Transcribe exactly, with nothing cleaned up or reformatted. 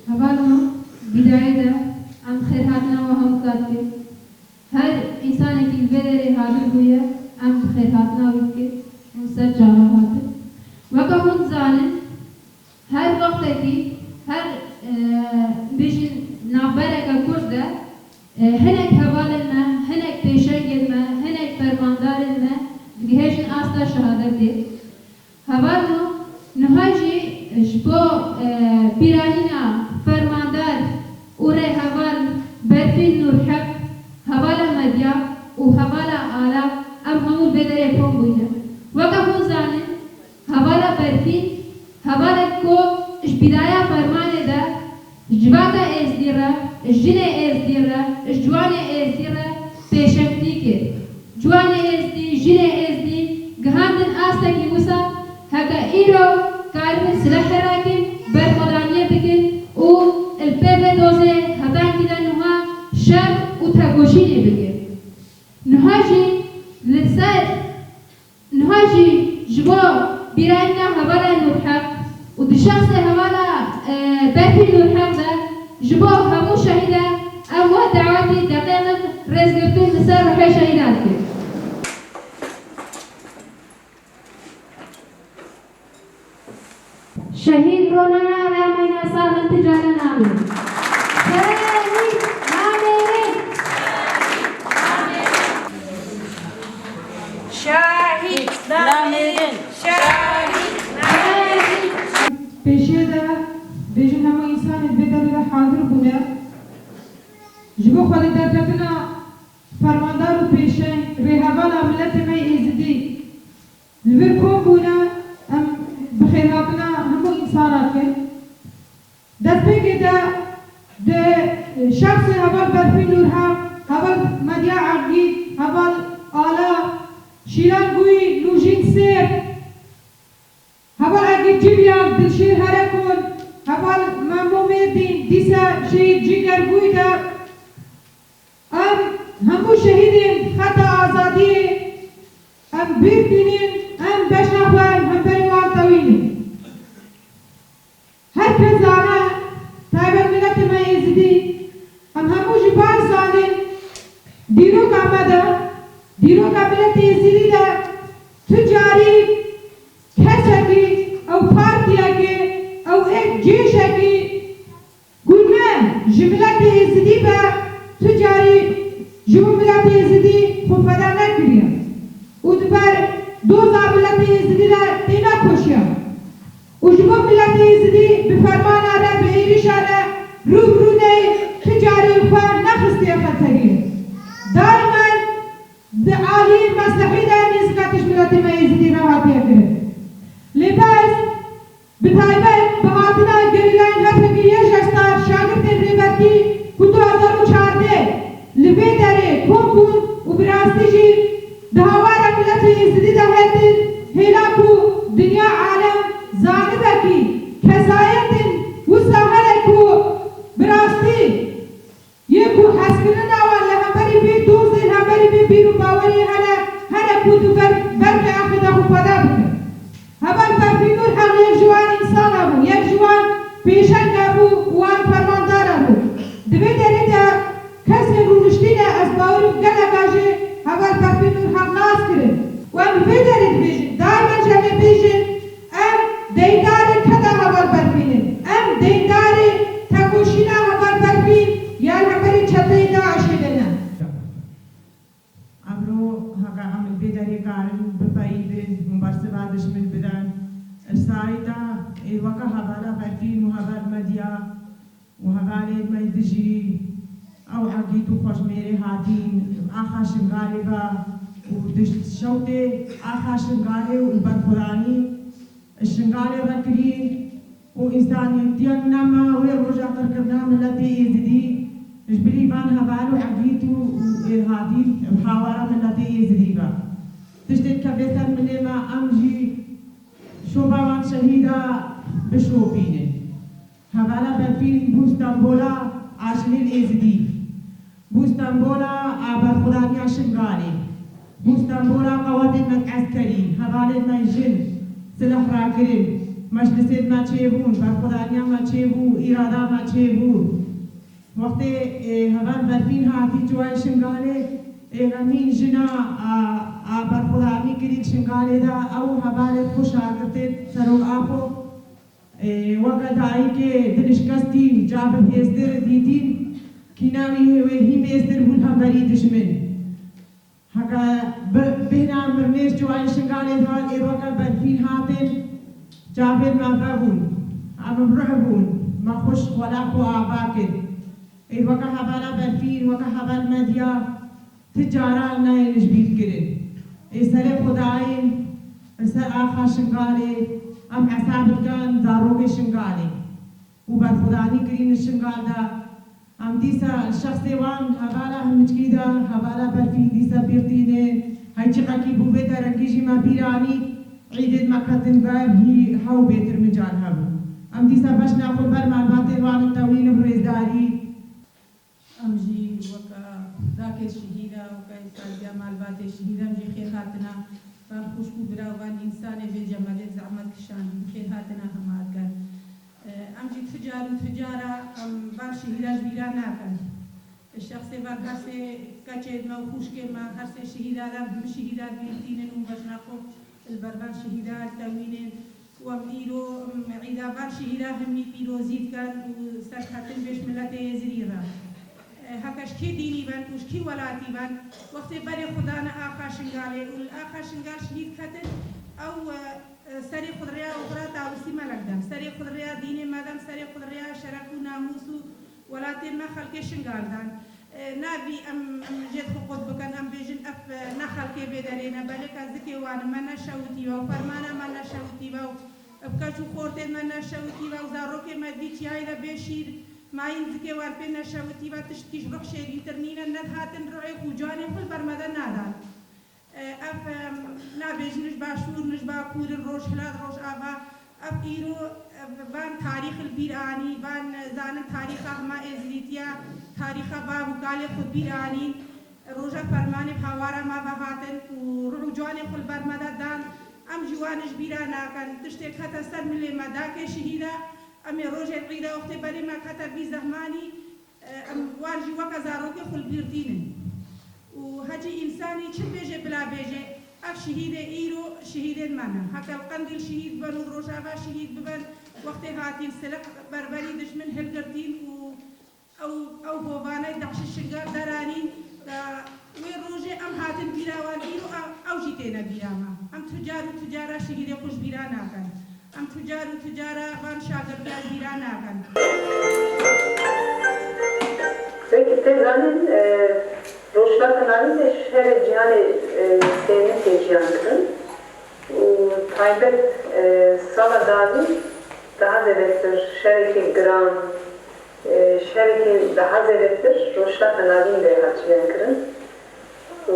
Hevalno, bîdayê de em xêrhatina we hemû kat dikin. Her însanekî li vê derê hadir bûye, em xêrhatina wî dikin û ser çava hatin. Weke hûn dizanin, her wextekî, her, e, bêjin navbereke kurt de, e, hinek hevalên me, hinek pêşengên me, hinek fermandarên me digihêjin asta şehadetê. Hevalno, niha jî ji bo, e, bîranîna fermandar û rêheval Berfîn Nûrheq, hevala Medya û hevala Ala, em hemû vê derê kom bûne. Weke hûn zanin, hevala Berfîn, hevalek ku ji bîdaya fermanê de, Ji civaka Êzdî re, ji jinê Êzdî re, ji ciwanê Êzdî re pêşengtî kir. Ciwanê Êzdî, jinê Êzdî gihandin astekî wisa heke îro karibin silehê rakin, berxwedaniyê bikin û li pê vê dozê hetankî de niha şer û tekoşînê bikin. Niha jî li ser Niha jî ji bo bîrayîna hevala Nûrheq û di şexsê hevala, e, Berfîn Nûrheq de ji bo hemû şehîde em we dawetî deqêqek rêzgirtin li ser ruhê şehîdan dikin. Şehîd Ronana Rameyna Saxin Ticare Namê. Şehîd Namêrin. Şehîd Namêrin. Şehîd Namêrin. Pêşiya de bêjin hemû însanên vê derê de hadir bûne. Ji bo xwedî derketina fermandar û pêşeng rêhevala miletê me Êzidî. Li vir kom bûne, em bi xêrhatina hemû însana dikin. Destpêkê de di şexsê heval Berfîn Nûrheq, heval Medya Egîd, heval Ala, Şîlan Guyî, Nûjîn Sêr, heval Egîd Civyal, Dilşêr Herekon, heval Memo Mêrdîn, dîsa şehîd Cînger Guyî de, Em hemû şehîdên xeta azadiyê em bîr tînin, em beşa xwe hemberî wan tewînin. Her kes zane, taybet miletê me Êzidî, em hemû jî baş zanin, dîroka me de, dîroka miletê Êzidî de tu carî kesekî, ew partiyekê, ew êk cêşekî, Ku ne ji miletê Êzidî be, tu carî ji bo miletê Êzidî xwe feda nekiriye û di ber doza miletê Êzidî de tênekoşiye û ji bo miletê Êzidî bi fermana re, bi êrîşa re rû bi rû neyê, tu carî xwe nexistiye xeteriyê. Daimen di aliyê meslehî de nêzîkatiya ji miletê me Êzidî re hatiye kirin. Lê bes Bi taybet bi hatina gerîlayên HTK'ê yê ji Estar, şagirtên Rêbertî ku du hezar û çardeh li vê derê kom bûn û bi rastî jî di hawara miletê Êzidî de hatin, hêla ku dinya alem zanibekî kesayetên wisa hene ku bi rastî Yê ku hezkirina wan li hemberî vê dozê, li hemberî vê bîr û baweriyê hene, hene ku di ber, berfê axê de xwe feda bikin. Heval Berfîn Nûrheq yek ji wan însana bû, yek ji wan pêşenga bû û wan fermandara bû. Di vê derê de kesên rûniştî ne, ez bawerî geleka jê heval Berfîn Nûrheq nas kirin. Û em li vê derê dibêjin, daîmen jî em ê bêjin, Em deyndarê keda heval Berfîn in. Em deyndarê tekoşîna heval Berfîn ya li hemberî çeteyê DAIŞ'ê de ne. Evro heke em li vê derê karin bipeyivin û bersiva dijmin bidin, li sayîda ê weke hevala Berfîn û heval Medya û hevalên me dijî ew Egîd û Xweşmêrê hatîn, axa Şingalê ve û di şewtê axa Şingalê û berxwedanî Şingalê vekirî û însaniyetiya nema wê roja qirkirina miletê Êzidî ji bilî van heval û Egîd û, û ê hatîn bi hawara miletê Êzidî ve. Tiştê dikeve ser milê me, em jî şova wan şehîda bişopînin. Hevala Berfîn bû sembola aşilên Êzidî, bû sembola berxwedaniya Şingalê, bû sembola qewetên me eskerî, hevalên me jin, silah rakirin, Meclisê me çêbûn, berxwedaniya me çêbû, îrada me çêbû. Wextê, ê, heval Berfîn hatî ciwayê Şingalê, ê, xemîn jina a, a berxwedanî kirî Şingalê de, ew hevalê xwe şagirtê serok Apo, ê, weke dayikê dilişkestî, ca bi hêztir dîtîn, kîna wî wê hîn hêztir bûn hemberî dijmin. Heke bi-, bêhna mirnêr ciwayê Şingalê de hat, ê weke Berfîn hatin, çavên me vebûn, em bi ruh bûn, me xweş xwela xwe ava kir. Ê weke hevala Berfîn, weke heval Medya, ti cara nayên ji bîr kirin. Ê serê xwe dayên li ser axa Şingalê, em hesab dikin zarokê Şingalê. û berxwedanî kirîn li Şingal de. Em dîsa li şexsê wan hevala Himiçkî de, hevala Berfîn dîsa bîr tînin. Hey çiqekî bû vê derengî jî me bîr anî, îdê me ketin ber, hî hew bêtir min can hebû. Em dîsa beşna xwe ber malbatên wan tewînin bi rêzdarî. Em jî weke dakê şehîda, weke saziya malbatê şehîda, em jî xêr hatina van xwişk û bira û van însanê vê cemelê zehmet kişandî, xêr hatina hema dikin. Em jî tu car û tu cara em van şehîda ji bîra nakin. Şexsê van her sê keçê me û xwişkê me, her sê şehîda de bi min şehîda bîr tînin û beşna xwe li ber van şehîda tewînên. Û em îro, em, îda van şehîda hemî pîrozî dikin û serketin bê ji miletê Êzidî re. E, heke ji kî dînî ben û ji kî welatî ben, wextê berê xwe dane axa Şingalê û li axa Şingal şehîd ketin, ew, e, e, serê xwe rêya oxira tawistî melek den, serê xwe rêya dînê me den, serê xwe rêya şeref û namûs û welatê me xelkê Şingal dan. E, navî em, em jê xwe qut bikin, em bêjin ev, e, ne xelkê vê derê ne, belê ka zikê wan me neşewitî ve û fermana me neşewitî ve û ev keç û xortê me neşewitî ve û zarokê me vî çiyayê de bê şîr mayîn zikê wan pê neşewitî ve, tiştkî ji ruh şêrîntir nîne, nedihatin ruhê xwe û canê xwe li ber me de nadan. Ev, em, nabêjin ji Başûr, ji Bakur in, Rojhilat, Rojava. Ev îro, ev van tarîx li bîr anî, van, e, zanin tarîxa hema Êzidîtiya, tarîxa bav û kalê xwe bîr anîn. Roja fermanê bi hawara me ve hatin û ruh û canê xwe li ber me de dan. Em jî wan ji bîra nakin. Tiştê kete ser milê me, dakê şehîda, em ê rojê îda wextê berê me kete vî zehmanî, Em wan jî weke zarokê xwe li bîr tînin. Û hecî însanî çi bêje bila bêje, ev şehîdê îro şehîdên me ne. Heke li Qendîl şehîd bibin û Rojava şehîd bibin, wextê hatîn Siliq berberî dijmin hilgirtîn û ew, ew hovane DAIŞ Şingal deranîn, da wê rojê em hatin bîra wan, îro ew, ew jî têne bîra me. Em tu car û tu cara şehîdê xwe ji bîra nakin. Em tu car û tu cara van şagirtiya bîra nakin. Peki, tê zanîn, e, Rojhilata Navîn de şerê cîhanê, e, sêyemîn tê jiyan kirin û taybet, e, sala dawî daha zêdetir şerekî giran, e, şerekî daha zêdetir Rojhilata Navîn de hat jiyan kirin. Û